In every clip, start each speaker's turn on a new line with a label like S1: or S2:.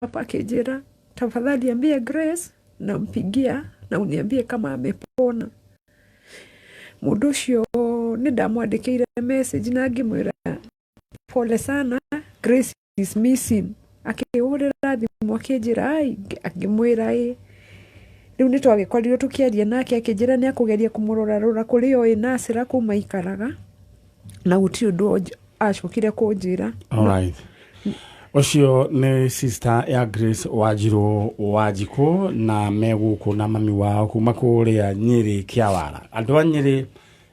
S1: Akĩnjĩra, "Tafadhali ambia Grace nampigia na uniambie kama amepona." Mũndũ ũcio nĩ ndamwandĩkĩire message na ngĩmwĩra, "Pole sana, Grace is missing." Akĩhũrĩra thimũ akĩnjĩra ai, ngĩmwĩra ĩ. Rĩu nĩ twagĩkorirwo tũkĩaria nake, akĩnjĩra nĩ akũgeria kũmũrora rora kũrĩa oĩ Nasra kũu maikaraga, na gũtirĩ ũndũ acokire kũnjĩra.
S2: Alright. Ũcio nĩ sister ya Grace Wanjirũ Wanjikũ, na me gũkũ na mami wao kuma kũrĩa Nyĩrĩ Kĩawara. Andũ a Nyĩrĩ,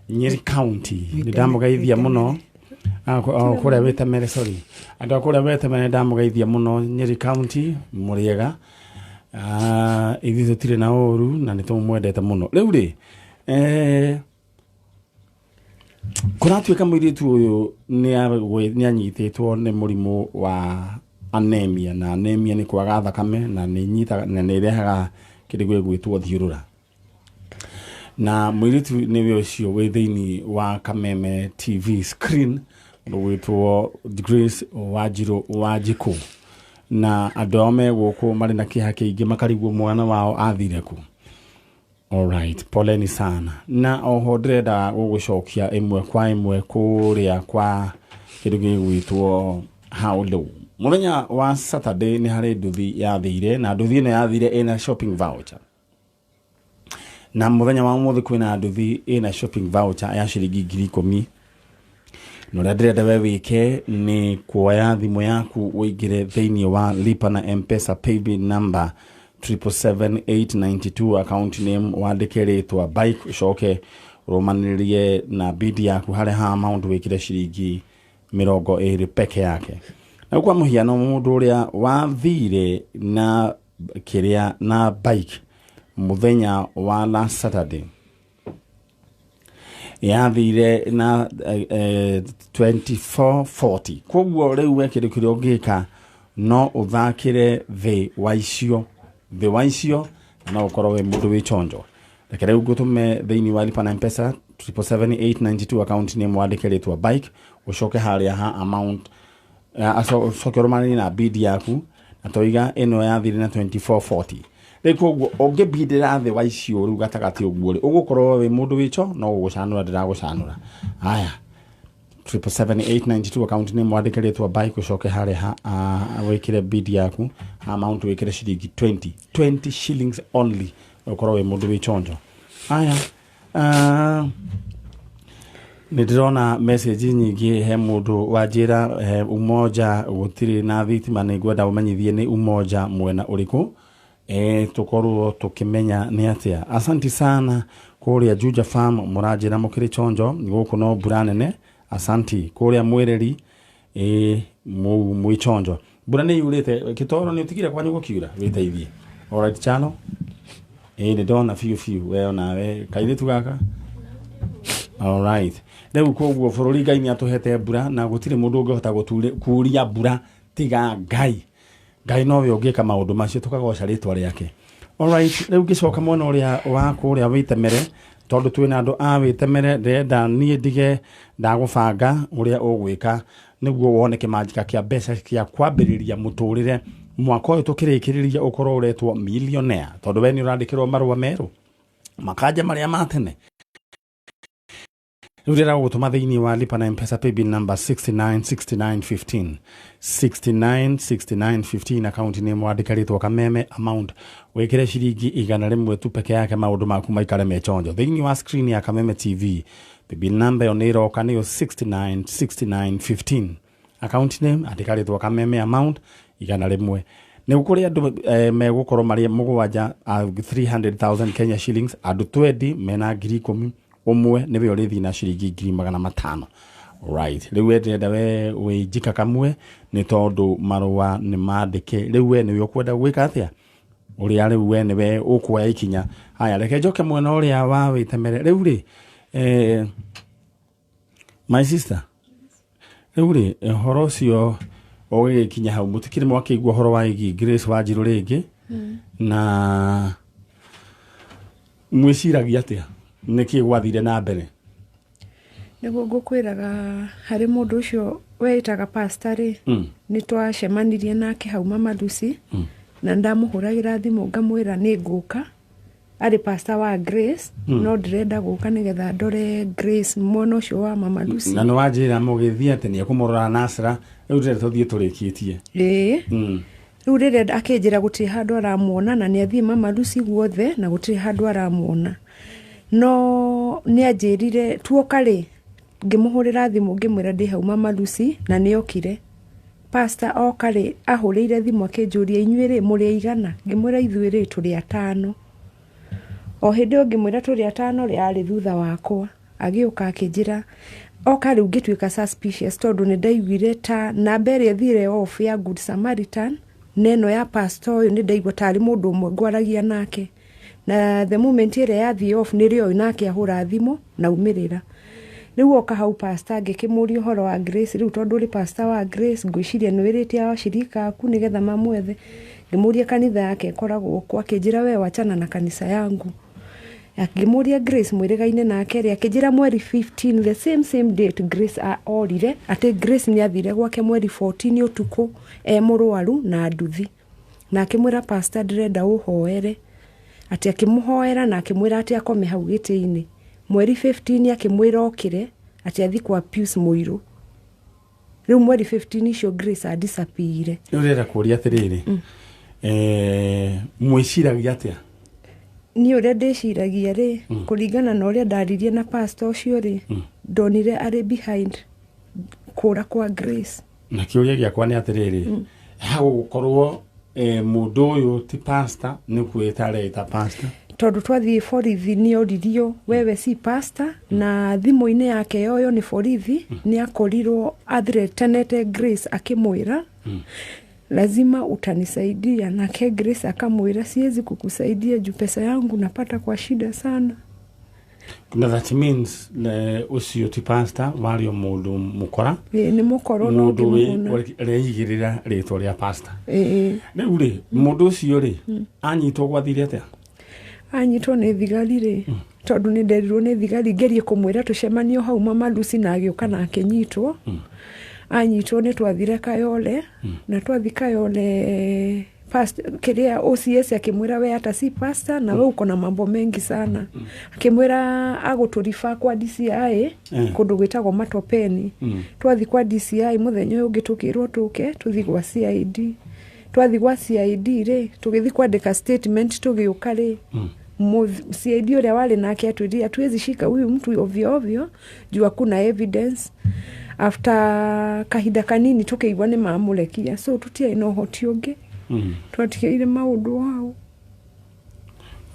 S2: Nyĩrĩ County, nĩ ndamũgeithia mũno. Ah, oh, kũrĩa Wĩtemere, sorry. Andũ a kũrĩa Wĩtemere nĩ ndamũgeithia mũno, Nyĩrĩ County, mũrĩega. Ah, ithuĩ tũtirĩ na ũru na nĩ tũmwendete mũno. Rĩu rĩ, kũratuĩka mũirĩtu ũyũ nĩ anyitĩtwo nĩ mũrimũ wa anemia, na anemia nĩ kwaga thakame, na nĩ nyitaga na nĩ ĩrehaga kĩndũ gĩgwĩtwo thiũrũra. Na mũirĩtu nĩwe ũcio wĩ thĩinĩ wa Kameme TV screen, ũgwĩtwo Grace Wanjirũ Wanjikũ, na andũ ao me gũkũ marĩ na kĩeha kĩingĩ, makarigwo mwana wao athire kũ. Alright, poleni sana. Na oho ndĩrenda gũgũcokia ĩmwe kwa ĩmwe kũrĩa kwa kĩndũ gĩgwĩtwo How Low. Mũthenya wa Saturday nĩ harĩ nduthi yathire, na nduthi ĩno yathire ĩna shopping voucher. Na mũthenya wa ũmũthĩ kwĩna nduthi ĩna shopping voucher ya ciringi 10,000. Na ũrĩa ndĩrenda we wĩke nĩ kuoya thimũ yaku, ũingĩre thĩinĩ wa lipa na M-Pesa paybill number 777892, account name wandĩke rĩtwa bike, ũcoke ũrũmanĩrĩrie na bid yaku harĩa ha amount wĩkĩre ciringi 20 peke yake. Na kwa mũhiano, mũndũ ũrĩa wathire na kĩrĩa na bike mũthenya wa last Saturday yathire na 2440. Koguo rĩu we kĩndũ kĩrĩa ũngĩka no ũthakĩre thĩ wa icio, thĩ wa icio, na no ũkorwo wĩ mũndũ wĩ chonjo. Reke rĩu ngũtũme thĩinĩ wa lipa na M-Pesa 777892, account name wandĩke rĩtwa bike, ũcoke harĩa ha amount ũcoke ũrũmanĩrie na bid yaku, na toiga ĩno yathire na 2440. Rĩu koguo ũngĩbindĩra thĩ wa icio rĩu gatagatĩ ũguo rĩ, ũgũkorwo wĩ mũndũ wĩcho no gũgũcanũra ndĩragũcanũra. Haya, 777892, account name wandĩke rĩtwa bike, ũcoke harĩa ha wĩkĩre bid yaku, amount wĩkĩre ciringi 20, 20 shillings only, ũkorwo wĩ mũndũ wĩ chonjo. Haya, nĩ ndĩrona message nyingĩ. He mũndũ wanjĩra he Umoja gũtirĩ na thitima, nĩ ngwenda ũmenyithie nĩ Umoja mwena ũrĩkũ, tũkorwo tũkĩmenya nĩ atĩa. Asanti sana kũrĩa Juja Farm, mũranjĩra mũkĩrĩ chonjo, gũkũ no mbura nene. Asanti kũrĩa Mwĩrĩri, mũ mwĩ chonjo, mbura nĩ yurĩte. Kĩtoro nĩ ũtigire kwanyu gũkiura, wĩteithie. Alright, chano nĩ ndona biũ biũ we onawe kairĩtu gaka. Alright, rĩu koguo bũrũri Ngai nĩ atũhete mbura, na gũtirĩ mũndũ ũngĩhota kuria mbura tiga Ngai. Ngai nowe ũngĩka maũndũ macio, tũkagoca rĩtwa rĩake. Alright, rĩu ngĩcoka mwena ũrĩa wa kũrĩa Wĩtemere, tondũ twĩna andũ a Wĩtemere, ndĩrenda niĩ ndige ndagũbanga ũrĩa ũgwĩka nĩguo wone kĩmanjĩka kĩa mbeca kĩa kwambĩrĩria mũtũrĩre mwaka ũyũ tũkĩrĩkĩrĩria, ũkorwo ũretwo millionaire, tondũ we nĩ ũrandĩkĩrwo marũa merũ makanja marĩa ma tene. Rĩu ndĩrenda gũgũtũma thĩinĩ wa lipa na M-Pesa paybill number 696915, 696915, account name wandĩka rĩtwa Kameme, amount wĩkĩre ciringi 100 tu peke yake, maũndũ maku maikare me chonjo. Thĩinĩ wa screen ya Kameme TV, paybill number ĩyo nĩ ĩroka, nĩyo 696915, account name andĩka rĩtwa Kameme, amount 100. Nĩ kũrĩ andũ megũkorwo marĩ mũgwanja a 300,000 Kenya shillings, andũ 20 mena 10,000, ũmwe nĩwe ũrĩthiĩ na ciringi 500,000. Right, rĩu we ndĩrenda we wĩ njika kamwe, nĩ tondũ marũa nĩ mandĩke. Rĩu we nĩwe ũkwenda gwĩka atĩa, ũrĩa rĩu we nĩwe ũkuoya ikinya. Haya, reke njoke mwena ũrĩa wa Wĩtemere. Rĩu rĩ, my sister, rĩu rĩ, ũhoro ũcio ũgĩgĩkinya hau, mũtikĩrĩ mwakĩigua ũhoro wa ĩgiĩ Grace Wanjirũ rĩngĩ, na mwĩciragia atĩa, nĩkĩ gwathire na mbere?
S1: Nĩ Nĩguo ngũkwĩraga harĩ mũndũ ũcio weĩtaga pastor rĩ, nĩ twacemanirie nake hau Mama Lucy, na ndamũhũragĩra thimũ ngamwĩra nĩ ngũka. Arĩ pastor wa Grace, no ndĩrenda gũka nĩgetha ndore Grace, mwana ũcio wa Mama Lucy.
S2: Na nĩ wanjĩra mũgĩthiĩ atĩ nĩ ekũmũrora Nasra, rĩu ndĩrenda tũthiĩ tũrĩkĩtie.
S1: Ĩĩ. Rĩu rĩrĩa akĩnjĩra gũtirĩ handũ aramuona, na nĩ athiĩ Mama Lucy guothe na gũtirĩ handũ aramuona, no nĩ anjĩrire tuoka rĩ, ngĩmũhũrĩra thimũ ngĩmwĩra ndĩ hau Mama Lucy, na nĩ okire. Pastor oka rĩ, ahũrĩire thimũ akĩnjũria, inyuĩ rĩ, mũrĩ aigana? Ngĩmwĩra ithuĩ rĩ, tũrĩ atano. O hĩndĩ ĩyo ngĩmwĩra tũrĩ atano rĩ, arĩ thutha wakwa. Agĩũka akĩnjĩra, oka rĩu ngĩtuĩka suspicious, tondũ nĩ ndaiguire ta namba ĩrĩa ĩthire off ya Good Samaritan na ĩno ya pastor ũyũ, nĩ ndaigua tarĩ mũndũ ũmwe ngwaragia nake. Na the moment ĩrĩa yathiĩ off, nĩrĩo ũyũ nake ahũra thimũ na umĩrĩra. Rĩu oka hau pastor, ngĩkĩmũria ũhoro wa Grace. Rĩu tondũ ũrĩ pastor wa Grace, ngwĩciria nĩ wĩrĩte washirika aku nĩgetha mamwethe. Ngĩmũria kanitha yake ĩkoragwo kũ, akĩnjĩra we wachana na kanitha yangu. Ngĩmũria Grace mwĩrĩgaine nake rĩ, akĩnjĩra mweri 15, the same same date Grace orire, atĩ Grace nĩ athire gwake mweri 14 ũtukũ e mũrwaru na nduthi, na akĩmwĩra, pastor, ndĩrenda ũhoere. Atĩ akĩmũhoera na akĩmwĩra atĩ akome hau gĩtĩ-inĩ. Mweri 15 akĩmwĩra okĩre atĩ athi kwa Pius Mũirũ. Rĩu mweri 15 icio Grace adisappeaire.
S2: Rĩu ndĩrenda kũria atĩrĩrĩ, mwĩciragia atĩa?
S1: Niĩ ũrĩa ndĩciragia rĩ, kũringana na ũrĩa ndaririe na pastor ũcio rĩ, ndonire arĩ behind kũra kwa Grace.
S2: Na kĩũria gĩakwa nĩ atĩrĩrĩ, hagũgũkorwo mũndũ ũyũ ti pastor, nĩ kwĩta areĩta pastor?
S1: Tondũ twathiĩ borithi nĩ oririo, wewe si pastor? Na thimũ-inĩ yake yoyo nĩ borithi nĩ akorirwo athreatenete Grace, akĩmwĩra, lazima utanisaidia. Nake Grace akamwĩra, siwezi kukusaidia juu pesa yangu napata kwa shida sana.
S2: Na that means ũcio ti pastor, wario mũndũ mũkora.
S1: Ĩĩ, nĩ mũkorwo no
S2: Mũndũ
S1: ngĩmuona.
S2: reigĩrĩra rĩtwa rĩa pastor.
S1: Ĩĩ.
S2: Rĩu rĩ, mũndũ ũcio rĩ, anyitwo gwathire atĩa?
S1: Anyitwo nĩ thigari rĩ, tondũ nĩ nderirwo nĩ thigari ngerie kũmwĩra tũcemanio hau Mama Lucy, na agĩũka na akĩnyitwo. Anyitwo nĩ twathire Kayole, na twathi Kayole past, kĩrĩa OCS akĩmwĩra, we hata si pastor na we uko na mambo mengi sana. Akĩmwĩra agũtũriba kwa DCI kũndũ gwĩtagwo Matopeni. Twathi kwa DCI, mũthenya ũyũ ũngĩ tũkĩrwo tũke tũthi gwa CID. Twathi gwa CID rĩ, tũgĩthi kwandĩka statement, tũgĩũka rĩ, CID ũrĩa warĩ nake atwĩrire hatuwezi shika huyu mtu ovyo ovyo juu hakuna evidence. After kahinda kanini tũkĩigua nĩ mamũrekia, so tũtiarĩ na ũhoti ũngĩ, twatigĩire maũndũ hau.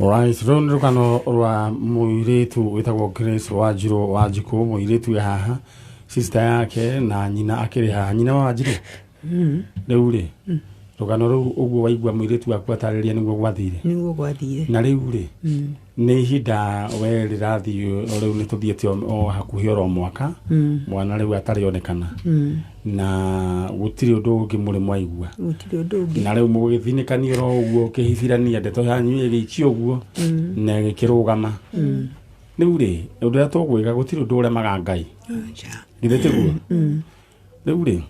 S2: Alright, rũu nĩ rũgano rwa mũirĩtu wĩtagwo Grace Wanjirũ Wanjikũ, mũirĩtu wĩ haha, sister yake na nyina akĩrĩ haha, nyina wa Wanjirũ. Rĩu rĩ, rũgano rũu ũguo waigua mũirĩtu waku atarĩria, nĩguo gwathire?
S3: Nĩguo gwathire.
S2: Na rĩu rĩ, nĩ ihinda we rĩrathiĩ o rĩu, nĩ tũthiĩte o hakuhĩ oro mwaka, mwana rĩu atarĩ onekana, na gũtirĩ ũndũ ũngĩ mũrĩ mwaigua?
S3: Gũtirĩ ũndũ ũngĩ.
S2: Na rĩu mũgĩthinĩkania oro ũguo, ũkĩhithirania ndeto yanyu ĩgĩikio ũguo na ĩgĩkĩrũgama. Rĩu rĩ, ũndũ ũrĩa tũgwĩka, gũtirĩ ũndũ ũremaga Ngai.
S3: Aca.
S2: Githĩ tiguo? Rĩu rĩ,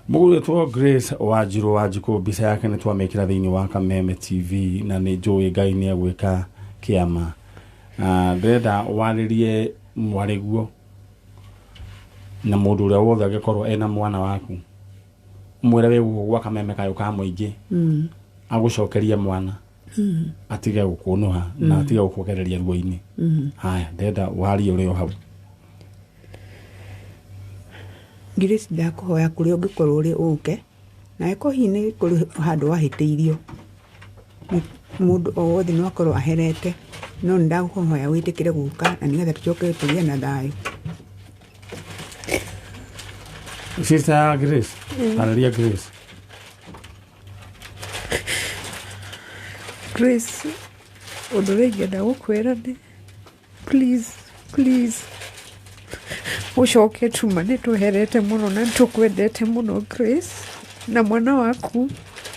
S2: mũgũrĩtwo Grace Wanjirũ Wanjikũ, mbica yake nĩ twamĩkĩra thĩinĩ wa Kameme TV, na nĩ njũĩ Ngai nĩ egwĩka kĩama. Ah, ndĩrenda warĩrie mwarĩguo na mũndũ ũrĩa wothe angĩkorwo ena mwana waku, mwĩre wĩ gũkũ gwa Kameme kayũ ka mũingĩ, agũcokerie mwana, atige gũkũnũha na atige gũkuogereria ruo-inĩ. Haya, ndĩrenda warie ũrĩ o hau.
S3: Grace, ndakũhoya kũrĩa ũngĩkorwo ũrĩ ũke, na angĩkorwo hihi nĩ kũrĩ handũ wahĩtĩirio nĩ mũndũ o wothe, no akorwo aherete, no nĩ ndakũhoya wĩtĩkĩre gũka na nĩgetha tũcoke tũgĩe na thayũ.
S2: Sister Grace, arĩria Grace.
S1: Grace, ũndũ ũrĩa ingĩenda gũkwĩra nĩ please, please ũcoke. Tuma nĩ tũherete mũno na nĩ tũkwendete mũno Grace, na mwana waku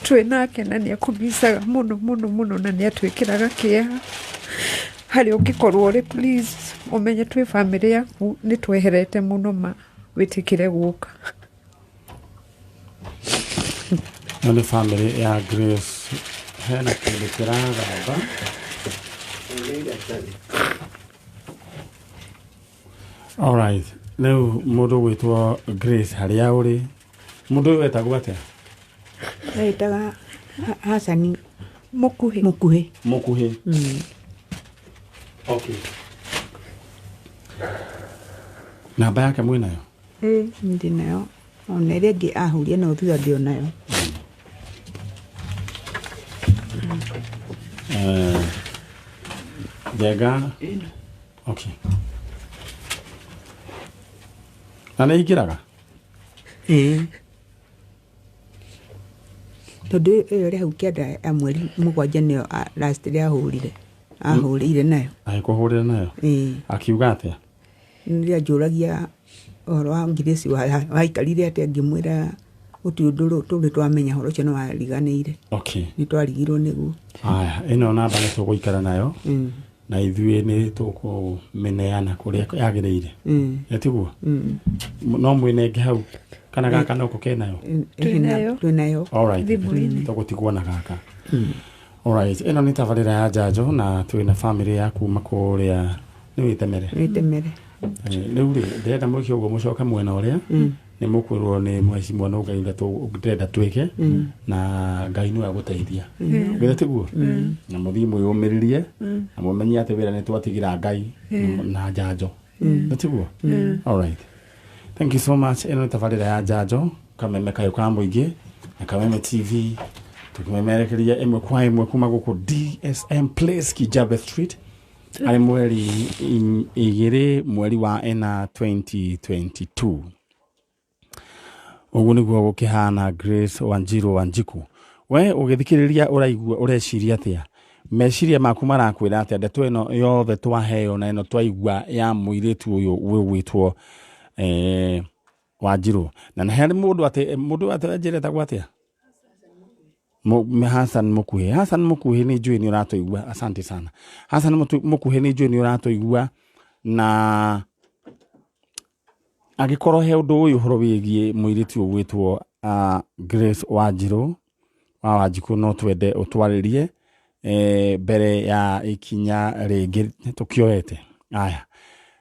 S1: twĩ nake na nĩ akũmicaga mũno mũno mũno na nĩ atwĩkĩraga kĩeha. Harĩa ũngĩkorwo ũrĩ, please ũmenye twĩ bamĩrĩ yaku, nĩ tweherete mũno ma wĩtĩkĩre gũka.
S2: Ĩno nĩ bamĩrĩ ya Grace, hena kĩndũ kĩragamba. Alright, rĩu mũndũ ũgwĩtwo Grace harĩa ũrĩ, mũndũ ũyũ wetagwo atĩa?
S3: Etaga Hasani.
S1: Mũkuhĩ.
S3: Mũkuhĩ.
S2: Mũkuhĩ. Okay, namba yake mwĩnayo?
S3: Ĩĩ, ndĩ nayo, ona ĩrĩa ĩngĩ ahuria nayo thutha ndĩ onayo.
S2: Njenga. Okay, na nĩ ingĩraga.
S3: Ĩĩ, tondũ ĩyo ĩrĩ hau kĩanda ya mweri 7 nĩyo last ĩrĩa ahũrire, ahũrĩire nayo.
S2: Agĩkũhũrĩra nayo?
S3: Ĩĩ.
S2: Akiuga atĩa?
S3: Rĩrĩa anjũragia ũhoro wa Grace waikarire atĩa, ngĩmwĩra gũtirĩ ũndũ tũrĩ twamenya ũhoro ũcio, nĩ wariganĩire. Nĩ twarigirwo nĩguo.
S2: Aya, ĩno namba nĩ tũgũikara nayo na ithuĩ nĩ tũkũmĩneana kũrĩa yagĩrĩire. Ĩtiguo?
S3: Mm.
S2: No mwĩnenge hau kana gaka noko kenayo?
S1: Twĩnayo.
S3: Twĩnayo.
S2: Alright.
S1: Thimũ-inĩ.
S2: Tũgũtigwo na gaka. Alright, ĩno nĩ tabarĩra ya njanjo na twĩna bamĩrĩ ya kuma kũrĩa nĩ wĩtemere.
S3: Wĩtemere.
S2: Rĩu rĩ, ndĩrenda mwĩke ũguo, mũcoke mwena ũrĩa nĩ mũkwĩrwo nĩ mheshimiwa no Ngai ũrĩa ndĩrenda twĩke na Ngai nĩwe agũteithia, githĩ tiguo? Na mũthiĩ mwĩyũmĩrĩrie na mũmenye atĩ wĩra nĩ twatigĩra Ngai na njanjo, nĩ tiguo? Alright, thank you so much. Ĩno nĩ tabarĩra ya njanjo, kameme kayũ ka mũingĩ na Kameme TV, tũkĩmemerekeria ĩmwe kwa ĩmwe kuma gũkũ DSM Place, Kijabe Street, arĩ mweri 2 mweri wa ĩna 2022. Ũguo nĩguo gũkĩhana. Grace Wanjiru Wanjiku, we ũgĩthikĩrĩria ũraigua ũreciria atĩa? Meciria maku marakwĩra atĩa ndeto ĩno yothe twaheo na ĩno twaigua ya mũirĩtu ũyũ wĩgwĩtwo Wanjiru? Na nĩ harĩ mũndũ atĩ mũndũ atĩ njĩra etagwo atĩa? Hassan Mukuhi. Hassan Mukuhi, nĩ njũĩ nĩ ũratũigua. Asante sana, Hassan Mukuhi, nĩ njũĩ nĩ ũratũigua, na angĩkorwo he ũndũ ũyũ ũhoro wĩgiĩ mũirĩtu ũyũ gwĩtwo Grace Wanjiru wa Wanjikũ, no twende ũtwarĩrie mbere ya ikinya rĩngĩ tũkĩoete. Aya,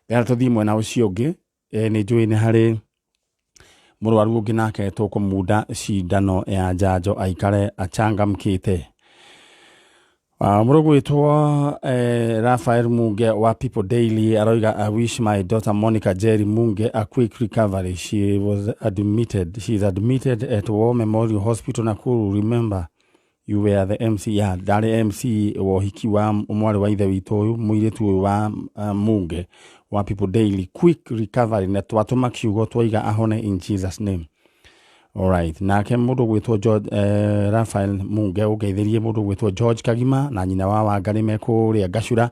S2: rĩrĩa tũthiĩ mwena ũcio ũngĩ, nĩ njũĩ nĩ harĩ mũrwaru ũngĩ nake tũkũmunda cindano ya njanjo aikare achangamkĩte. Mũrũgwĩtwo Raphael Munge wa People Daily aroiga, "I wish my daughter Monica Jerry Munge a quick recovery. She was admitted. She is admitted at War Memorial Hospital, Nakuru. Remember you were the MC." Yeah, ndarĩ MC wa ũhiki wa mwarĩ wa ithe witũ ũyũ, mũirĩtu ũyũ wa Munge wa People Daily. Quick recovery, na twatũma kiugo twaiga ahone in Jesus name. Alright, nake mũndũ gwĩtwo George, Raphael Munge ũngeithĩrie mũndũ gwĩtwo George Kagima na nyina wa Wangari me kũrĩa Gacura,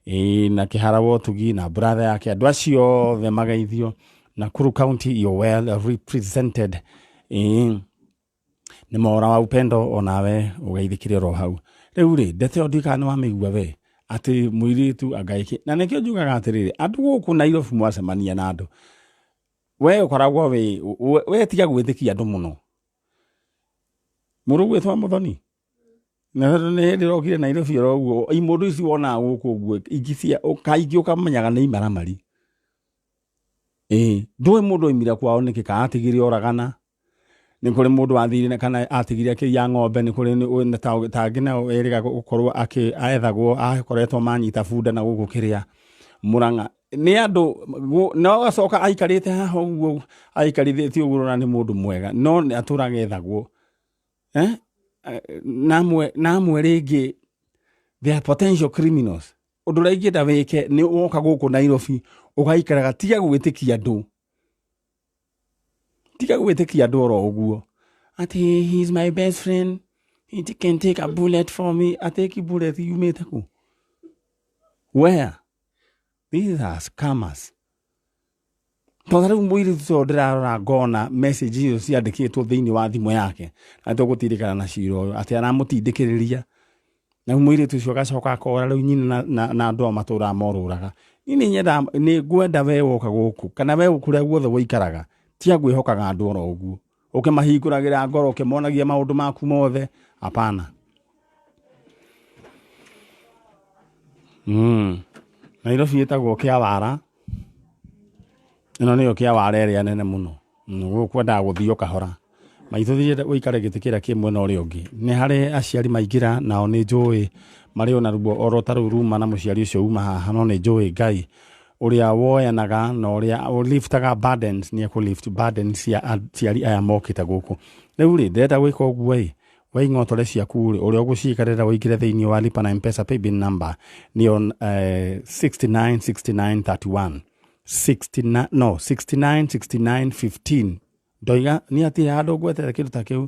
S2: ĩ, na Kĩhara wa Ũtugi na brother yake, andũ acio othe mageithio. Nakuru County, you're well represented. Ĩ, nĩ mora wa upendo, onawe ũgeithĩkire oro hau. Rĩu rĩ, ndeto ĩyo ndikaga nĩ wamĩigua we atĩ mũirĩtu angaĩke, na nĩkĩo njugaga atĩrĩrĩ, andũ gũkũ Nairobi mwacemania na andũ, we ũkoragwo wĩ we tiga gwĩtĩkia andũ mũno. Mũndũ gwĩtwo Mũthoni na nĩ hĩndĩ ĩrokire Nairobi oro ũguo, imũndũ ici wonaga gũkũ ũguo ingĩ cia kaingĩ ũkamenyaga nĩ imaramari. Ĩĩ, ndũĩ mũndũ oimire kwao nĩkĩ, kana atigire oragana, nĩ kũrĩ mũndũ wathire kana atigire akĩiya ng'ombe, nĩ kũrĩ tangĩ nao erĩga gũkorwo ethagwo akoretwo manyita bunda na gũkũ kĩrĩa Mũrang'a nĩ andũ no agacoka aikarĩte haha ũguo aikarithĩtie ũguo, ũrona nĩ mũndũ mwega, no nĩ atũraga ethagwo, eh? Namwe rĩngĩ they are potential criminals. Ũndũ ũrĩa ingĩenda wĩke nĩ woka gũkũ Nairobi ũgaikaraga, tiga gwĩtĩkia andũ, tiga gwĩtĩkia andũ oro ũguo atĩ "He is my best friend, he can take a bullet for me." Ateki bullet yumĩte kũ? Where? These are scammers. Tondũ rĩu mũirĩtu ũcio ndĩrarora ngona message icio ciandĩkĩtwo thĩinĩ wa thimũ yake, na tũgũtindĩkana na cira ũyũ atĩ aramũtindĩkĩrĩria. Na rĩu mũirĩtu ũcio agacoka akora rĩu nyina na andũ ao matũraga morũraga. Niĩ nĩ nyendaga, nĩ ngwenda we woka gũkũ kana we kũrĩa guothe ũikaraga, tiga kwĩhokaga andũ oro ũguo, ũkĩmahingũragĩra ngoro, ũkĩmonagia maũndũ maku mothe. Hapana. Nairobi ĩtagwo Kĩawara. Ĩno nĩyo Kĩawara ĩrĩa nene mũno. Gũkũ kwendaga gũthiĩ kahora. Maitũ thiĩ ũikare gĩtĩ kĩrĩa kĩ mwena ũrĩa ũngĩ. Nĩ harĩ aciari maingĩra nao nĩ njũĩ marĩ ona ruo oro ta rũu ruma na mũciari ũcio uma haha, no nĩ njũĩ Ngai ũrĩa woyanaga na ũrĩa liftaga burdens nĩ ekũ lift burdens cia aciari aya mokĩte gũkũ. Rĩu rĩ, ndĩrenda gwĩka ũguo ĩ, we ing'otore ciaku rĩ, ũrĩa ũgũciikarĩra ũingĩre thĩinĩ wa Lipa na M-Pesa paybill number nĩyo 696931 69, no 696915. Ndoiga nĩ atirĩ handũ ngwetete kĩndũ ta kĩu,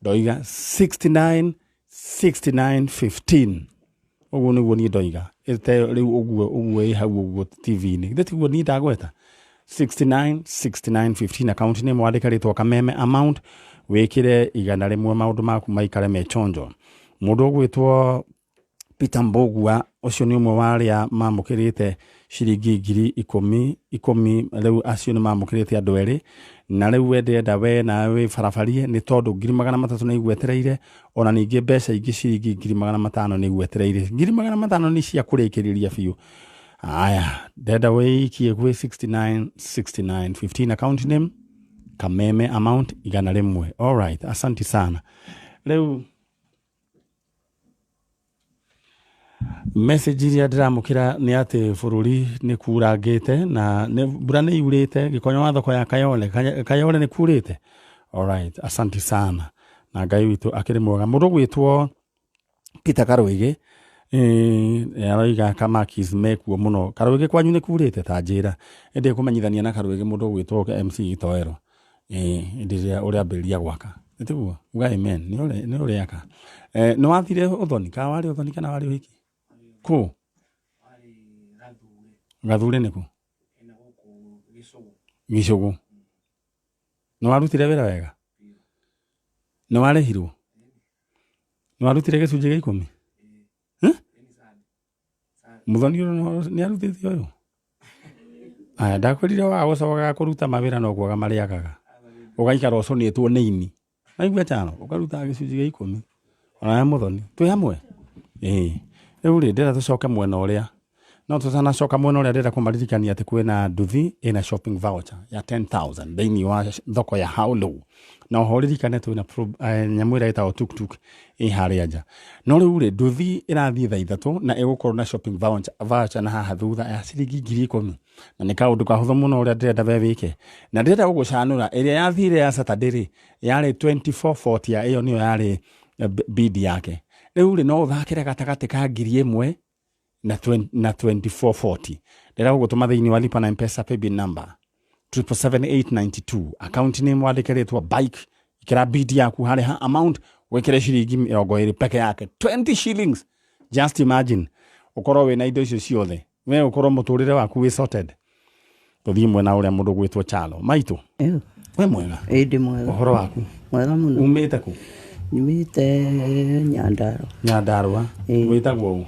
S2: ndoiga 696915. Ũguo nĩguo niĩ ndoiga. Ĩte rĩu ũguo ũguo ĩ hau ũguo TV-inĩ. Githĩ tiguo niĩ ndagweta? 696915 account name wandĩke rĩtwa Kameme, amount wĩkĩre 100, maũndũ maku maikare me chonjo. Mũndũ ũgwĩtwo Peter Mbugua ũcio nĩ ũmwe wa arĩa mamũkĩrĩte ciringi ngiri ikũmi ikũmi. Rĩu acio nĩ mamũkĩrĩte andũ erĩ, na rĩu we ndĩrenda we nawe wĩ barabarie, nĩ tondũ 300,000 nĩ igwetereire, ona ningĩ mbeca ingĩ ciringi 500,000 nĩ igwetereire. 500,000 nĩ cia kũrĩkĩrĩria biũ. Aya, ndĩrenda wĩikie gwĩ 696915 account name Kameme, amount 100. Alright, asanti sana. Rĩu message iria ndĩramũkĩra nĩ atĩ bũrũri nĩ kurangĩte na mbura nĩ yurĩte gĩkonyo wa thoko ya Kayole. Kayole nĩ kurĩte. Alright, asanti sana, na Ngai witũ akĩrĩ mwega. Mũndũ ũgwĩtwo Peter Karũĩgĩ aroiga kamakis mekuo mũno. Karũĩgĩ kwanyu nĩ kurĩte? Ta njĩra ĩndĩ kũmenyithania na Karũĩgĩ mũndũ ũgwĩtwo MC Gitoero hĩndĩ ĩrĩa ũrĩambĩrĩria gwaka, nĩ tiguo? Uga amen. Nĩ ũrĩaka. Nĩ wathire ũthoni kana warĩ ũthoni kana warĩ ũhiki kũ? Gathure nĩ kũ? Gĩcũgũ. Nĩ warutire wĩra wega? Nĩ warĩhirwo? Nĩ warutire gĩcunjĩ gĩa ikũmi? Mũthoni ũyũ nĩ arutĩte ũyũ? Aya, ndakwĩrire waga gũcokaga kũruta mawĩra no kwaga marĩagaga, ũgaikara ũcũnĩtwo nĩ ini. Waigua Charo, ũkarutaga gĩcunjĩ gĩa ikũmi ona we mũthoni twĩ hamwe. Ĩĩ, rĩu rĩ, ndĩrenda tũcoke mwena ũrĩa, no tũtanacoka mwena ũrĩa, ndĩrenda kũmaririkania atĩ kwĩna nduthi ĩna shopping voucher ya 10,000 thĩinĩ wa thoko ya How Low, na oho ũririkane twĩna nyamũ ĩrĩa ĩtagwo tuktuk ĩ harĩa nja. No rĩu rĩ, nduthi ĩrathiĩ thaa 3 na ĩgũkorwo na shopping voucher na haha thutha ya ciringi 10,000, na nĩ kaũndũ kahũthũ mũno ũrĩa ndĩrenda we wĩke, na ndĩrenda gũgũcanũra. Ĩrĩa yathire ya Saturday rĩ, yarĩ 2440, ya ĩyo nĩyo yarĩ bid yake. Rĩu rĩ, no ũthakĩre gatagatĩ ka 1000 na 2440. Ndĩrenda gũgũtũma thĩinĩ wa Lipa na M-Pesa paybill number 777892, account name wandĩke rĩtwa bike, ikĩra bid yaku harĩa ha amount wĩkĩre ciringi 20 peke yake, 20 shillings. Just imagine ũkorwo wĩna indo icio ciothe, we ũkorwo mũtũrĩre waku wĩ sorted. Tũthiĩ mwena ũrĩa mũndũ gwĩtwo Chalo. Maitũ, wĩ mwega?
S4: Ĩ, ndĩ mwega.
S2: Ũhoro waku?
S4: Mwega mũno.
S2: Umĩte kũ?
S4: Nyumĩte Nyandarua.
S2: Nyandarua.
S4: Ĩĩ.
S2: Wĩtagwo ũ?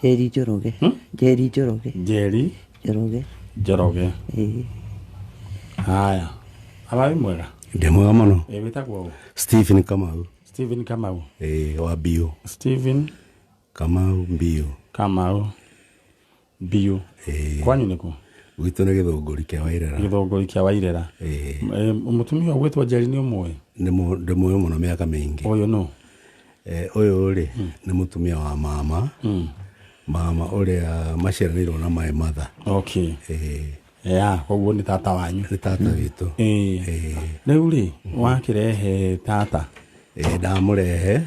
S4: Njeri Njoroge. Njeri Njoroge.
S2: Njeri
S4: Njoroge.
S2: Njoroge.
S4: Ĩĩ.
S2: Haya, aba wĩ mwega?
S5: Ndĩ mwega mũno.
S2: Ĩ, wĩtagwo ũ?
S5: Stephen Kamau.
S2: Stephen Kamau.
S5: Ĩĩ, wa Mbiũ.
S2: Stephen
S5: Kamau Mbiũ.
S2: Kamau Mbiũ.
S5: Ĩĩ.
S2: Kwanyu nĩkũ?
S5: Gwitũ nĩ Gĩthũngũri kĩa Wairera.
S2: Gĩthũngũri kĩa Wairera.
S5: Ĩĩ.
S2: Mũtumia ũgwĩtwo Njeri nĩ ũmũĩ?
S5: Ndĩmũĩ mũno mĩaka mĩingĩ.
S2: Ũyũ nũ?
S5: Ũyũ rĩ, nĩ mũtumia wa mama. Mama ũrĩa maciaranĩirwo na my mother.
S2: Okay.
S5: Ĩĩ.
S2: Ya, koguo nĩ tata wanyu.
S5: Nĩ tata witũ.
S2: Ĩĩ.
S5: Ĩĩ.
S2: Rĩu rĩ, wakĩrehe tata?
S5: Ĩĩ, ndamũrehe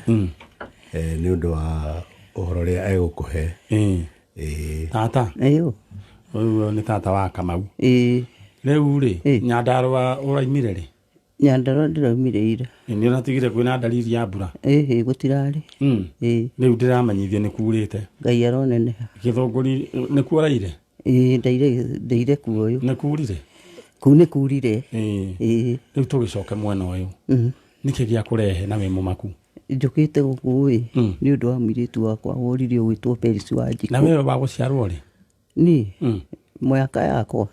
S5: nĩ ũndũ wa ũhoro ũrĩa egũkũhe.
S2: Ĩĩ.
S5: Ĩĩ.
S2: Tata?
S4: Ĩyo.
S2: Ũyũ nĩ tata wa Kamau.
S4: Ĩĩ.
S2: Rĩu rĩ,
S4: Ĩĩ.
S2: Nyandarũa ũraimire rĩ?
S4: Nyandarua ndĩraumire ira.
S2: Nĩ ũratigire kwĩna dalili ya mbura?
S4: Ĩhĩ, gũtirarĩ. Ĩĩ.
S2: Rĩu ndĩramenyithio nĩ kurĩte.
S4: Ngai aroneneha.
S2: Gĩthũngũri nĩkuo ũraire?
S4: Ĩĩ, ndaire kuo ũyũ.
S2: Nĩ kurire?
S4: Kũu nĩ kurire.
S2: Ĩĩ.
S4: Ĩĩ.
S2: Rĩu tũgĩcoke mwena ũyũ. Nĩkĩ gĩa kũrehe na wĩ mũmaku?
S4: Njũkĩte gũkũ ĩ nĩ ũndũ wa mũirĩtu wakwa worire ũgwĩtwo Peris Wanjikũ.
S2: Na wewe wa gũciarwo rĩ?
S4: Niĩ mwaka yakwa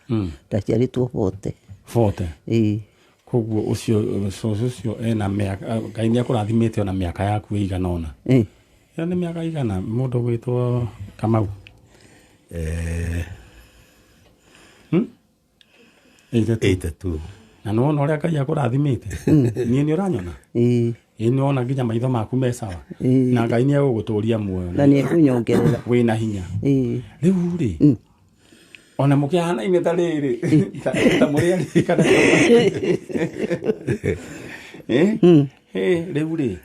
S4: ndaciarĩtwo 40.
S2: 40.
S4: Ĩĩ.
S2: Koguo ũcio cũcũ ũcio ena mĩaka, Ngai nĩ akũrathimĩte ona mĩaka yaku ĩigana ũna. Ĩyo nĩ mĩaka igana mũndũ gwĩtwo Kamau? 82. Na nĩ wona ũrĩa Ngai akũrathimĩte? Niĩ nĩ ũranyona?
S4: Ĩĩ.
S2: Ĩĩ nĩ wona nginya maitho maku me sawa?
S4: Ĩĩ.
S2: Na Ngai nĩ egũgũtũria muoyo.
S4: Na nĩ ekũnyongerera.
S2: Wĩna hinya.
S4: Ĩĩ.
S2: Rĩu rĩ, ona mũkĩhanaine ta rĩrĩ, ta mũrĩ erĩ kana rĩu rĩ,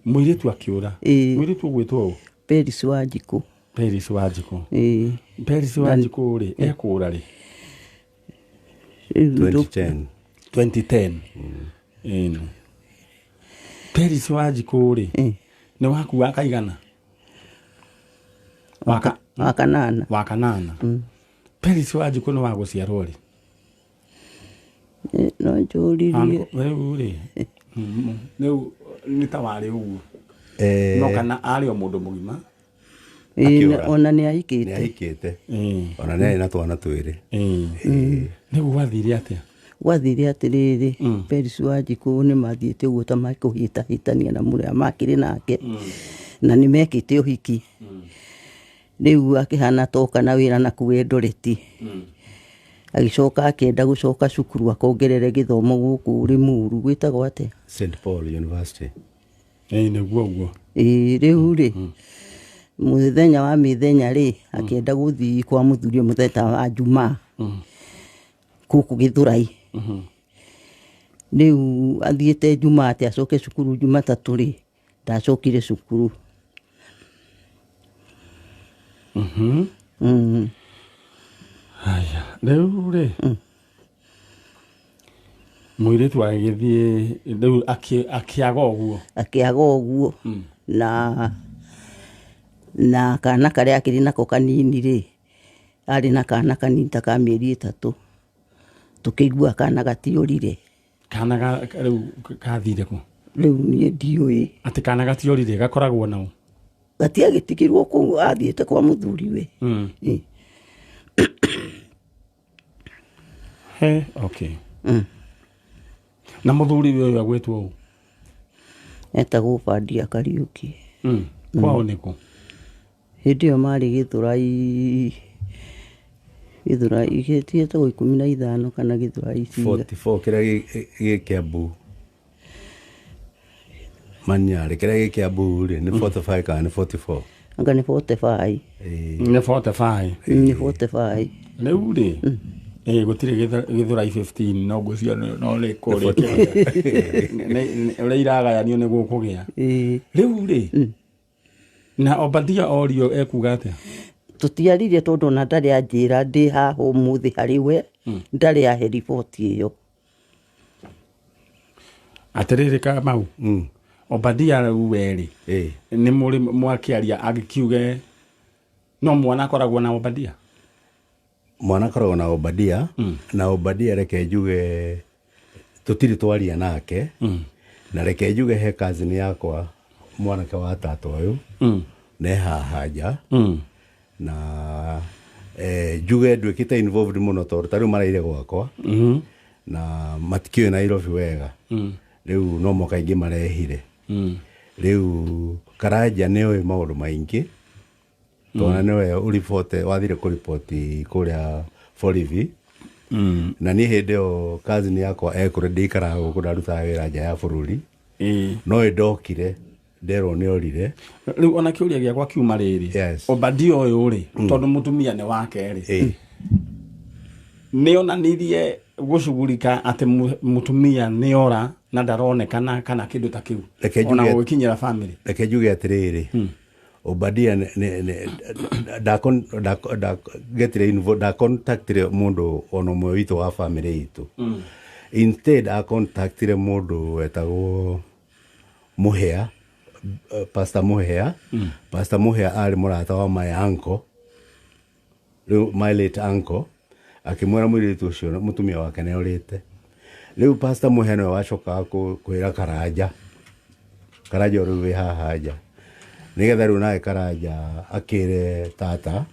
S2: mũirĩtu akĩũra. Mũirĩtu ũgwĩtwo ũ?
S4: Peris Wanjikũ.
S2: Peris Wanjikũ.
S4: Ĩĩ.
S2: Peris Wanjikũ rĩ, ekũra rĩ?
S5: 2010.
S2: 2010. Ĩno. Peris Wanjikũ rĩ, nĩ waku wa kaigana?
S4: Wa kanana.
S2: Wa kanana. Peris Wanjikũ nĩ wa gũciarwo rĩ?
S4: No njũririe.
S2: Rĩu rĩ, rĩu nĩ ta warĩ ũguo. No kana arĩ o mũndũ mũgima?
S4: Ona nĩ ahikĩte.
S5: Nĩ ahikĩte. Ona nĩ arĩ na twana twĩrĩ.
S2: Rĩu gwathire atĩa?
S4: Gwathire atĩrĩrĩ, Peris Wanjikũ nĩ mathiĩte ũguo ta makũhĩtahĩtania na mũrĩa makĩrĩ nake. Na nĩ mekĩte ũhiki. Rĩu akĩhana toka na wĩra na kũu Eldoret. Agĩcoka akĩenda gũcoka cukuru akongerere gĩthomo gũkũ Limuru, gwĩtagwo atĩa?
S5: St Paul University.
S2: Ĩĩ nĩguo ũguo.
S4: Ĩĩ rĩu rĩ, mũthenya wa mĩthenya rĩ, akĩenda gũthiĩ kwa mũthuri mũthenya wa Jumaa. Gũkũ Gĩthũrai. Rĩu athiĩte Jumaa atĩ acoke cukuru Jumatatũ rĩ, ndacokire cukuru.
S2: Haya, rĩu rĩ, mũirĩtu agĩthiĩ rĩu akĩaga ũguo.
S4: Akĩaga ũguo. Na kana karĩa akĩrĩ nako kanini rĩ, arĩ na kana kanini ta ka mĩeri 3. Tũkĩigua kana gatiũrire.
S2: Kana rĩu kathire kũ?
S4: Rĩu niĩ ndiũĩ.
S2: Atĩ kana gatiũrire gakoragwo nao?
S4: Gatiagĩtigirwo kũu athiĩte kwa mũthuriwe.
S2: He, okay. Na mũthuri ũyũ agwĩtwo ũ?
S4: Etagwo Obadia Kariũki.
S2: Kwao nĩ kũ?
S4: Hĩndĩ ĩyo marĩ Gĩthũrai, Gĩthũrai gĩtiĩtagwo 15 kana Gĩthũrai
S5: 44 kĩrĩa gĩ Kiambu. Manyarĩ kĩrĩa gĩ Kiambu rĩ nĩ 45 kana nĩ 44?
S4: Anga nĩ 45.
S2: Nĩ 45.
S4: Nĩ 45.
S2: Rĩu rĩ, gũtirĩ Gĩthũrai 15 no ngwĩciria no rĩ kũrĩa ũrĩa iragayanio nĩ gũkũgĩa. Rĩu rĩ, na Obadia orio ekuga atĩa?
S4: Tũtiaririe tondũ ona ndarĩ anjĩra ndĩ haha ũmũthĩ harĩ we, ndarĩ ahe riboti ĩyo.
S2: Atĩrĩrĩ Kamau, Obadia rĩu we rĩ, nĩ mũrĩ mwakĩaria agĩkiuge no mwana akoragwo na Obadia?
S5: Mwana akoragwo na Obadia, na Obadia reke njuge tũtirĩ twaria nake, na reke njuge he cousin yakwa mwanake wa tata ũyũ, ne haha nja, na njuge nduĩkĩte involved mũno tondũ ta rĩu maraire gwakwa, na matikĩũĩ Nairobi wega. Rĩu no mwaka ingĩ marehire. Rĩu Karanja nĩoĩ maũndũ maingĩ, tondũ nĩwe ũribote, wathire kũriboti kũrĩa borithi. Na niĩ hĩndĩ ĩyo cousin yakwa ekũrĩa ndĩikaraga gũkũ ndarutaga wĩra nja ya bũrũri. No ĩndokire nderwo nĩ orire.
S2: Rĩu ona kĩũria gĩakwa kiuma rĩrĩ, Obadia ũyũ rĩ, tondũ mũtumia nĩ wake rĩ, nĩ onanirie gũcugurika atĩ mũtumia nĩ ora na ndaronekana kana kĩndũ ta kĩu ona gũgĩkinyĩra family.
S5: Reke njuge atĩrĩrĩ, Obadia ndacontactire mũndũ ona ũmwe witũ wa family itũ. Instead acontactire mũndũ wetagwo Mũhĩa, Pastor Mũhĩa. Pastor Mũhĩa arĩ mũrata wa my uncle, rĩu my late uncle, akĩmwĩra mũirĩtu ũcio mũtumia wake nĩ orĩte. Rĩu Pastor Mũhĩa nĩwe wacokaga kwĩra Karanja. Karanja rĩu wĩ haha nja, nĩgetha rĩu nake Karanja akĩre tata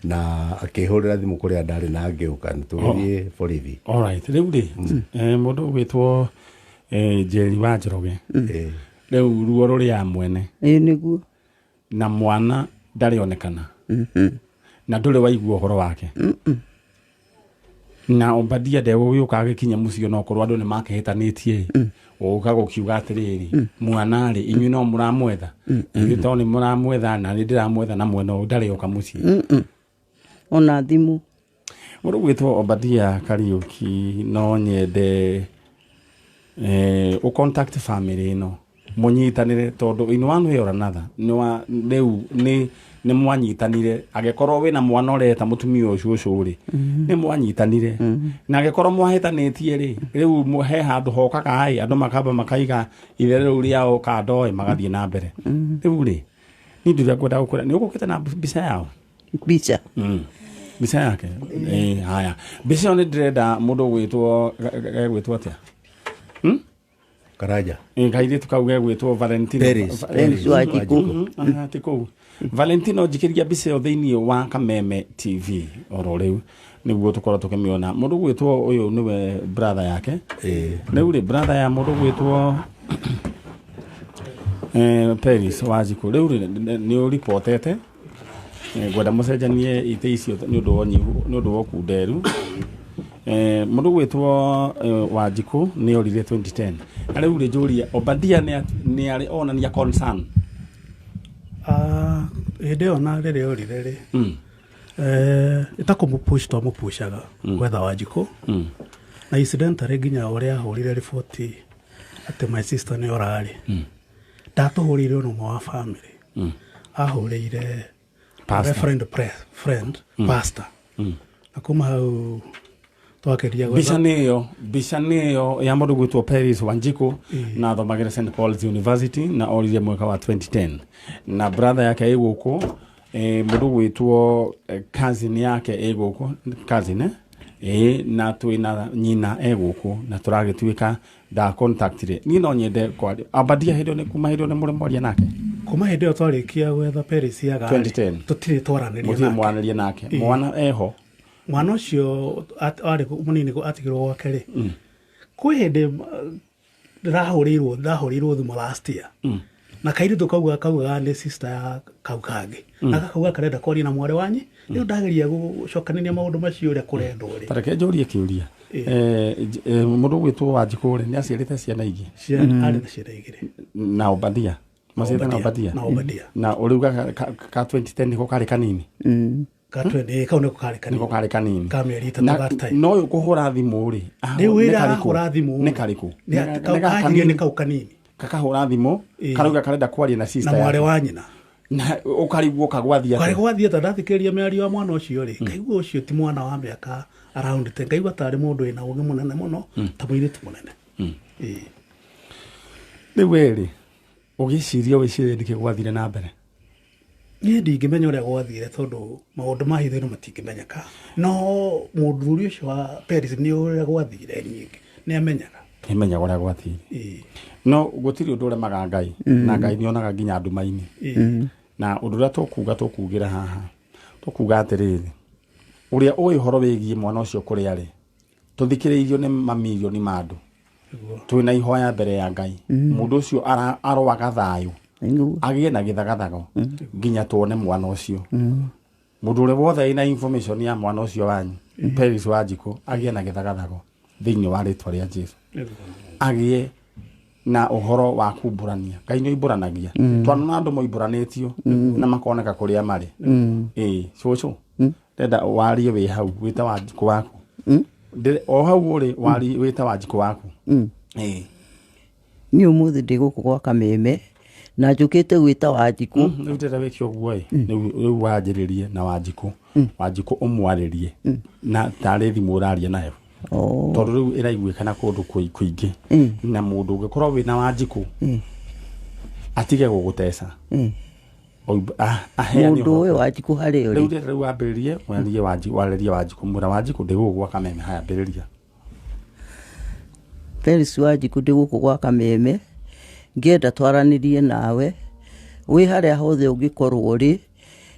S5: na akĩhũrĩra thimũ kũrĩa ndarĩ na ngĩũka tũgĩthiĩ borithi.
S2: Alright, rĩu rĩ, mũndũ ũgwĩtwo Njeri wa Njoroge, rĩu ruo rũrĩ ya mwene.
S4: Ĩĩ nĩguo.
S2: Na mwana ndarĩ onekana na ndũrĩ waigua ũhoro wake, na Obadia ndegũgĩũka agĩkinya mũciĩ, onokorwo andũ nĩ makĩhĩtanĩtie, ũka gũkiuga atĩrĩrĩ, mwana rĩ, inyuĩ no mũramwetha, ithuĩ to nĩ mũramwetha, na nĩ ndĩramwetha, na mwena ũyũ ndarĩ oka mũciĩ.
S4: Ona thimũ.
S2: Mũndũ gwĩtwo Obadia Kariũki, no nyende ũ contact family ĩno mũnyitanĩre, tondũ in one way or another nĩ rĩu nĩ mwanyitanire. Angĩkorwo wĩna mwana ũreta mũtumia ũcio ũcio rĩ, nĩ mwanyitanire, na angĩkorwo mwahĩtanĩtie rĩ, rĩu he handũ hokaga ĩ andũ makamba makaiga ithe rĩu rĩao kando ĩ magathiĩ na mbere. Rĩu rĩ, niĩ ndũrĩa ngwenda gũkwĩra, nĩ ũgũkĩte na mbica yao?
S4: Mbica?
S2: Mbica yake. Haya, mbica ĩyo nĩ ndĩrenda mũndũ ũgwĩtwo gegwĩtwo atĩa?
S5: Karanja.
S2: Kairĩtu kau gegwĩtwo Valentino.
S5: Peris.
S4: Peris wa Njikũ.
S2: Ti kũu Valentino, njikĩria mbica ĩyo thĩinĩ wa Kameme TV oro rĩu nĩguo tũkorwo tũkĩmĩona. Mũndũ gwĩtwo ũyũ nĩwe brother yake. Rĩu rĩ, brother ya mũndũ gwĩtwo Peris wa Njikũ, rĩu rĩ, nĩ ũripotete. Ngwenda mũcenjanie itĩ icio nĩ ũndũ wa ũnyihu, nĩ ũndũ wa ũkunderu. Mũndũ gwĩtwo Wanjikũ nĩ orire 2010, na rĩu rĩ, njũrie, Obadia nĩ arĩ onania concern?
S6: Hĩndĩ ĩyo na rĩrĩa orire rĩ, ĩtakũmũpush, twamũpushaga gwetha Wanjikũ, na incidentally nginya ũrĩa ahũrire riboti atĩ my sister nĩ orarĩ, ndatũhũrĩire ona ũmwe wa family, ahũrĩire
S2: Pastor.
S6: Reverend friend pastor, na kuma hau twakeria.
S2: Mbica nĩ ĩyo, mbica nĩ ĩyo ya mũndũ gwĩtwo Peris Wanjikũ, na athomagĩra St Paul's University, na orire mwaka wa 2010, na brother yake ĩ gũkũ, mũndũ gwĩtwo cousin yake ĩ gũkũ, cousin na twĩna nyina e gũkũ, na tũragĩtuĩka ndacontactire. Niĩ no nyende kwaria Abadia hĩndĩ ĩyo, nĩ kuma hĩndĩ ĩyo nĩ mũrĩ mwaria nake?
S6: Kuma hĩndĩ ĩyo twarĩkia gwetha Peris yaga
S2: 2010.
S6: Tũtirĩ twaranĩria
S2: mũtirĩ
S6: nake.
S2: mwaranĩria nake? Mwana eho?
S6: Mwana ũcio arĩ mũnini atigirwo gwake rĩ, kwĩ hĩndĩ ndĩrahũrĩirwo, ndahũrĩirwo thimũ last year na kairĩtu kaugaga nĩ sister ya kau kangĩ, na gakauga karenda kwaria na mwarĩ wanyi. Rĩu ndageria gũcokanĩria maũndũ macio ũrĩa kũrendwo rĩ.
S2: Tareke njũrie kĩũria. Mũndũ gwĩtwo Wanjikũ rĩ, nĩ aciarĩte ciana ingĩ?
S6: Arĩ na ciana igĩrĩ.
S2: Na Obadia maciarĩte na Obadia?
S6: Na Obadia.
S2: Na ũrĩuga ka 2010 nĩko karĩ kanini?
S6: Kau nĩko karĩ kanini.
S2: Nĩko karĩ kanini.
S6: Ka mĩeri 3
S2: Na
S6: that time.
S2: no ũyũ kũhũra thimũ rĩ,
S6: Rĩu
S2: nĩ
S6: wĩra
S2: karĩkũ?
S6: ahũra thimũ.
S2: Nĩ karĩkũ?
S6: Nĩ
S2: Nĩ
S6: kau
S2: nĩ ga
S6: kanjirie nĩ
S2: kanini?
S6: kau kanini.
S2: Kakahũra thimũ, karauga karenda kwaria na
S6: na
S2: sister
S6: mwarĩ
S2: yake.
S6: wa nyina.
S2: Na ũkarigwo kagwathiĩ
S6: karĩ
S2: atĩa?
S6: gwathiĩ ta ndathikĩrĩria mĩario ya mwana ũcio rĩ, ngaigua ũcio ti mwana wa mĩaka around 10, ngaigua tarĩ mũndũ wĩna ũgĩ mũnene mũno, ta mũirĩtu mũnene. Ĩĩ.
S2: Rĩu we rĩ, ũgĩciria, wĩcirie nĩkĩ gwathire na mbere?
S6: Niĩ ndingĩmenya ũrĩa gwathire, tondũ maũndũ ma hitho-inĩ matingĩmenyeka, no mũthuri ũcio wa Paris nĩ ũrĩa gwathire nyingĩ nĩ amenyaga.
S2: Nĩmenyaga ũrĩa gwathire. No gũtirĩ ũndũ ũremaga Ngai, na Ngai nĩonaga nginya nduma-inĩ. Na ũndũ ũrĩa tũkuga, tũkugĩra haha, tũkuga atĩrĩrĩ, ũrĩa ũĩ ũhoro wĩgiĩ mwana ũcio kũrĩa rĩ, tũthikĩrĩirio nĩ mamirioni ma andũ. Twĩna ihoya mbere ya Ngai, mũndũ ũcio aroaga thayũ, agĩe na gĩthagathago nginya tuone mwana ũcio. Mũndũ ũrĩa wothe ĩna information ya mwana ũcio wanyu Peris Wanjikũ, agĩe na gĩthagathago thĩinĩ wa rĩtwa rĩa Jesu, agĩe na ũhoro wa kumbũrania. Ngai nĩ oimbũranagia, twanona andũ moimbũranĩtio na makoneka kũrĩa marĩ. Ĩĩ cũcũ, ndenda warie wĩ hau wĩta Wanjikũ waku. O hau ũrĩ warie wĩta Wanjikũ waku. Ĩĩ.
S4: Niĩ ũmũthĩ ndĩ gũkũ gwa Kameme na njũkĩte gwĩta Wanjikũ.
S2: Rĩu ndĩrenda wĩke ũguo ĩ, rĩu wanjĩrĩrie na Wanjikũ. Wanjikũ ũmwarĩrie na tarĩ thimũ ũraria nayo, tondũ rĩu ĩraiguĩkana kũndũ kũingĩ, na mũndũ ũngĩkorwo wĩna Wanjikũ atige gũgũteca. Aheane
S4: Mũndũ
S2: ũhoro.
S4: ũyũ Wanjikũ harĩ
S2: Rĩu
S4: ũrĩ.
S2: ndĩrenda rĩu wambĩrĩrie warie warĩrie Wanjikũ, mwĩra Wanjikũ ndĩ gũkũ gwa Kameme. Haya, ambĩrĩria.
S4: Felix Wanjikũ, ndĩ gũkũ gwa Kameme Ngĩenda twaranĩrie nawe wĩ harĩa hothe ũngĩkorwo ũrĩ.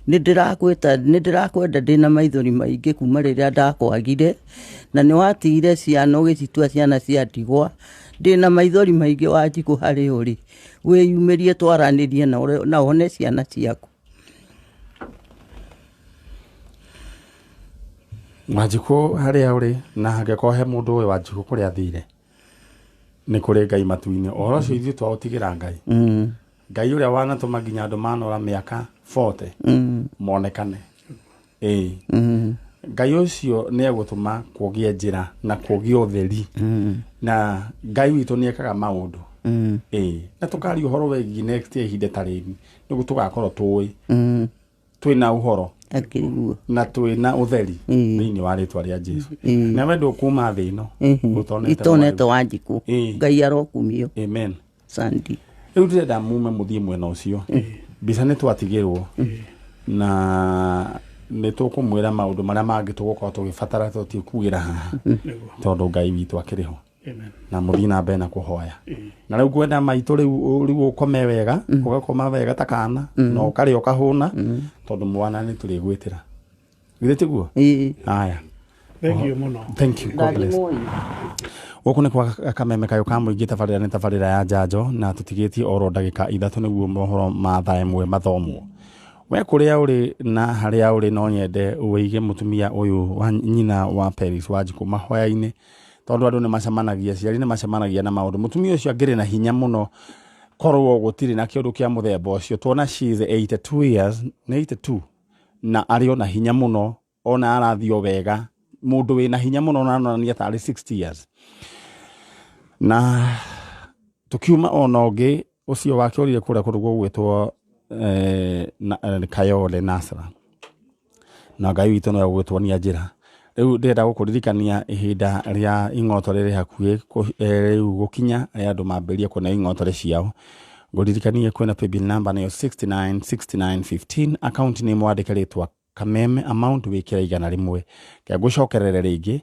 S4: Nĩ ndĩrakwĩta, nĩ ndĩrakwenda ndĩna maithori maingĩ kuma rĩrĩa ndakwagire, na nĩ watigire ciana ũgĩcitua ciana cia ndigwa. Ndĩna maithori maingĩ Wanjikũ harĩa ũrĩ, wĩyumĩrie twaranĩrie na wone ciana ciaku.
S2: Wanjikũ harĩa ũrĩ, na hangĩkorwo he mũndũ ũĩ Wanjikũ kũrĩa athire, nĩ kũrĩ Ngai matu-inĩ. Ũhoro ũcio ithuĩ twaũtigĩra Ngai. Ngai ũrĩa wanatũma nginya andũ manora mĩaka 40 monekane. Ĩĩ. Ngai ũcio nĩ egũtũma kũgĩe njĩra na kũgĩe ũtheri. Na Ngai witũ nĩ ekaga maũndũ. Ĩĩ. Na tũkaria ũhoro wĩgiĩ next year ihinda ta rĩrĩ, nĩguo tũgakorwo tũĩ. Twĩna ũhoro.
S4: Akĩriguo.
S2: Na twĩna ũtheri thĩinĩ wa rĩtwa rĩa Jesu. Na we ndũkuma thĩ ĩno ũtonete
S4: Itonete Wanjikũ.
S2: Ĩĩ.
S4: Ngai arokumio.
S2: Amen.
S4: Sandi.
S2: Rĩu ndĩrenda mume mũthiĩ mwena ũcio. Mbica nĩ twatigĩrwo na nĩ tũkũmwĩra maũndũ marĩa mangĩ tũgũkorwo tũgĩbatara tũtikugĩra haha tondũ Ngai witũ akĩrĩ ho.
S6: Amen.
S2: Na mũthiĩ na mbere na kũhoya. Na rĩu ngwenda maitũ rĩu ũkome wega, ũgakoma wega ta kana, na ũkarĩa ũkahũna, tondũ mwana nĩ tũrĩgwĩtĩra. Githĩ tiguo?
S4: Ĩĩ.
S2: Haya.
S6: Thank you mũno.
S2: Thank you. God bless. Gũkũ nĩ kwa Kameme Kayũ ka mũingĩ, tabarĩra nĩ tabarĩra ya njanjo, na tũtigĩtie oro ndagĩka 3 nĩguo mohoro ma thaa 1 mathomwo. We kũrĩa ũrĩ na harĩa ũrĩ, no nyende ũige mũtumia ũyũ wa nyina wa Peris Wanjikũ mahoya-inĩ, tondũ andũ nĩ macemanagia, aciari nĩ macemanagia na maũndũ. Mũtumia ũcio angĩrĩ na hinya mũno korwo gũtirĩ na kĩũndũ kĩa mũthemba ũcio. Tuona she is 82 years, nĩ 82, na arĩ ona hinya mũno, ona arathiĩ o wega. Mũndũ wĩna hinya mũno na aronania tarĩ 60 years. Na tukiuma ona ũngĩ ũcio wakĩũrire kũrĩa kũndũ gũgwĩtwo Kayole Nasra. Na Ngai witũ no egũgĩtuonia njĩra. Rĩu ndĩrenda gũkũririkania ihinda rĩa ing'oto rĩrĩ hakuhĩ rĩu gũkinya, rĩa andũ mambĩrĩrie kuona ing'otore ciao. Ngũririkanie kwĩna paybill number nĩyo 69 69 15, account nĩ mwandĩke rĩtwa Kameme, amount wĩkĩre 100. Ke ngũcokerere rĩngĩ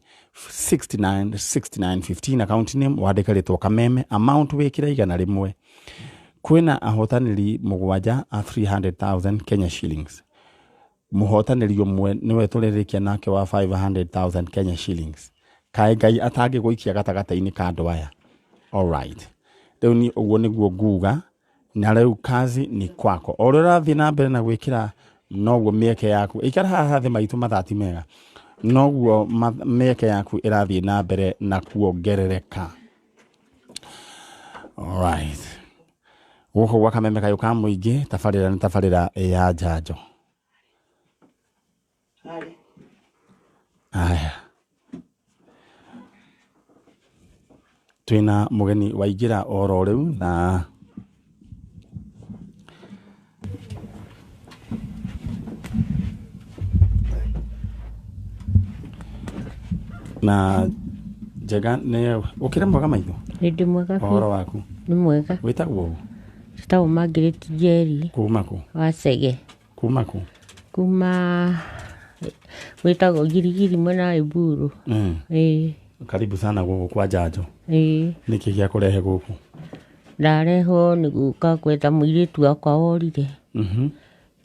S2: 69 69 15, account name wandĩke rĩtwa Kameme, amount wĩkĩre 100. Kwĩna ahotanĩri 7 a 300,000 Kenya shillings. Mũhotanĩri ũmwe nĩwe tũrĩrĩkia nake wa 500,000 Kenya shillings. Kaĩ Ngai atangĩgũikia gatagatĩ-inĩ ka andũ aya. All right. Rĩu ni ũguo nĩguo nguga, na rĩu kazi ni kwako. O ũrĩa ũrathiĩ na mbere na gwĩkĩra noguo mĩeke yaku, ikara haha thĩ maitũ mathati mega, noguo mĩeke yaku ĩrathiĩ na mbere na kuongerereka. All right. Gũkũ gwa Kameme Kayũ ka mũingĩ, tabarĩra nĩ tabarĩra ya njanjo. Aya. Twĩna mũgeni waingĩra oro rĩu na na Njega nĩ ũkĩrĩ mwega maitũ?
S7: Nĩ ndĩ mwega biũ.
S2: Ũhoro waku?
S7: Nĩ mwega.
S2: Wĩtagwo ũ?
S7: Njĩtagwo Margaret Njeri.
S2: Kuma kũ?
S7: Wa Chege.
S2: Kuma kũ?
S7: Kuma wĩtagwo Girigiri mwena wa Iburu. Ĩĩ.
S2: Karibu sana gũkũ kwa njanjo.
S7: Ĩĩ.
S2: Nĩkĩ gĩa kũrehe gũkũ?
S7: Ndarehwo nĩ gũka gwetha mũirĩtu wakwa worire.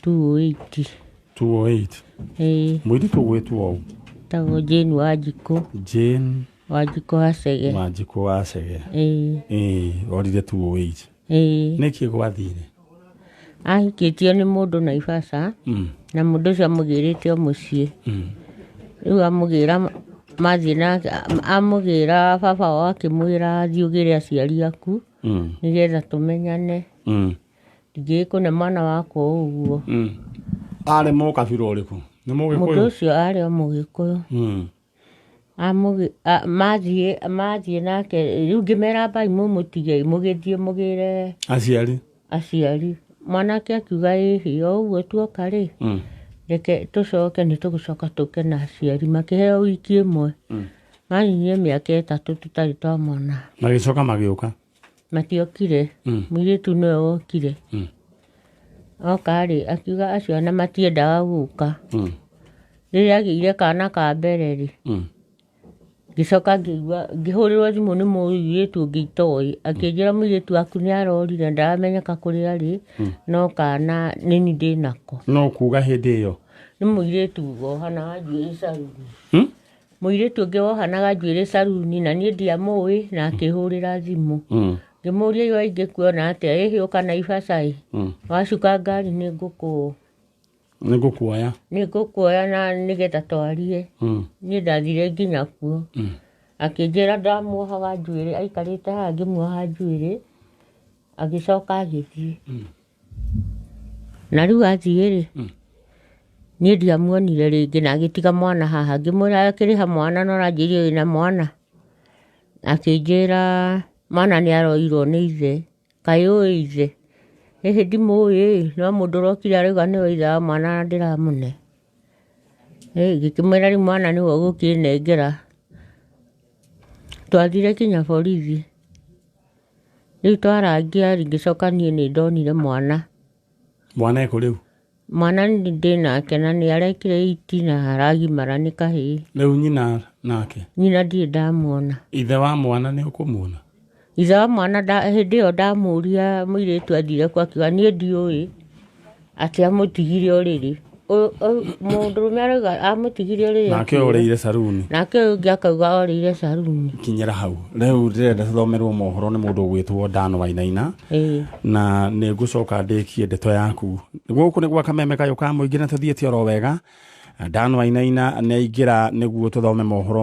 S7: 208.
S2: 208.
S7: Ĩĩ.
S2: Mũirĩtu ũgwĩtwo ũ?
S7: Etagwo Jane Wanjikũ.
S2: Jane
S7: Wanjikũ wa Chege.
S2: Wanjikũ wa Chege.
S7: Ĩĩ.
S2: Ĩĩ, orire 208.
S7: Ĩĩ.
S2: Nĩkĩ gwathire?
S7: Ahikĩtio nĩ mũndũ Naivasha. Na mũndũ ũcio amũgĩrĩte o mũciĩ. Rĩu amũgĩra mathiĩ nake, amũgĩra baba wao akĩmwĩra thiĩ ũgĩre aciari aku. Nĩgetha tũmenyane. Ndingĩkũne mwana wakwa ũguo.
S2: Arĩ mũkabira ũrĩkũ? Nĩ mũgĩkũyũ?
S7: Mũndũ ũcio arĩ o mũgĩkũyũ. Mathiĩ nake, rĩu ngĩmera mbai mũmũtige, mũgĩthiĩ mũgĩre
S2: aciari.
S7: Aciari. Mwanake akiuga ĩhĩ, o ũguo tuoka rĩ, reke tũcoke, nĩ tũgũcoka tũke na aciari. Makĩheo wiki ĩmwe. Maninire mĩaka 3 tũtarĩ twamona.
S2: Magĩcoka magĩũka?
S7: Matiokire. Mũirĩtu nĩwe wokire. Oka rĩ, akiuga acio ona matiendaga gũka. Rĩrĩa agĩire kana ka mbere rĩ, Ngĩcoka ngĩigua ngĩhũrĩrwo thimũ nĩ mũirĩtu ũngĩ itoĩ, akĩnjĩra mũirĩtu waku nĩ arorire ndaramenyeka kũrĩa arĩ, no kana nĩni ndĩnako.
S2: No kuga hĩndĩ ĩyo.
S7: Nĩ mũirĩtu wohanaga njuĩrĩ caruni.
S2: Hmm?
S7: Mũirĩtu ũngĩ wohanaga njuĩrĩ caruni na niĩ ndiamũĩ na akĩhũrĩra thimũ. Ngĩmũria iwa ingĩkuona atĩa, ĩhĩ ũka Naivasha ĩ, wacuka ngari nĩ ngũkũ
S2: Nĩ ngũkuoya.
S7: Nĩ ngũkuoya na nĩgetha twarie. Niĩ ndathire nginya kuo. Akĩnjĩra ndamuohaga njuĩrĩ, aikarĩte haha ngĩmuoha njuĩrĩ, agĩcoka agĩthiĩ. Na rĩu athiĩ rĩ, niĩ ndiamuonire rĩngĩ na agĩtiga mwana haha. Ngĩmwĩra akĩrĩha mwana na ũranjĩrire wĩna mwana. Akĩnjĩra mwana nĩ aroirwo nĩ ithe. Kaĩ ũĩ ithe? Hihi ndimũĩ ĩ, no mũndũ ũrokire arauga nĩwe ithe wa mwana na ndĩramũne. Ngĩkĩmwĩra rĩu mwana nĩwe ũgũkĩnengera. Twathire kinya borithi. Rĩu twarangia ngĩcoka niĩ nĩ ndonire mwana.
S2: Mwana ekũ rĩu?
S7: Mwana ndĩ nake na nĩ arekire iti na aragimara nĩ kahĩĩ.
S2: Rĩu nyina nake?
S7: Nyina ndirĩ ndamuona.
S2: Ithe wa mwana nĩ ũkũmuona?
S7: Ithe wa mwana hĩndĩ ĩyo ndamũria mũirĩtu athire kũ akiuga niĩ ndiũĩ atĩ amũtigire ũrĩrĩ. Mũndũrũme arauga amũtigire ũrĩrĩ.
S2: Nake ũrĩire saruni.
S7: Nake ũyũ ũngĩ akauga orĩire saruni.
S2: Kinyĩra hau. Rĩu ndĩrenda tũthomerwo mohoro nĩ mũndũ ũgwĩtwo Dan Wainaina. Na nĩ ngũcoka ndĩkie ndeto yaku. Gũkũ nĩ gwa Kameme Kayũ ka Mũingĩ na tũthiĩte oro wega. Dan Wainaina nĩ aingĩra nĩguo tũthome mohoro.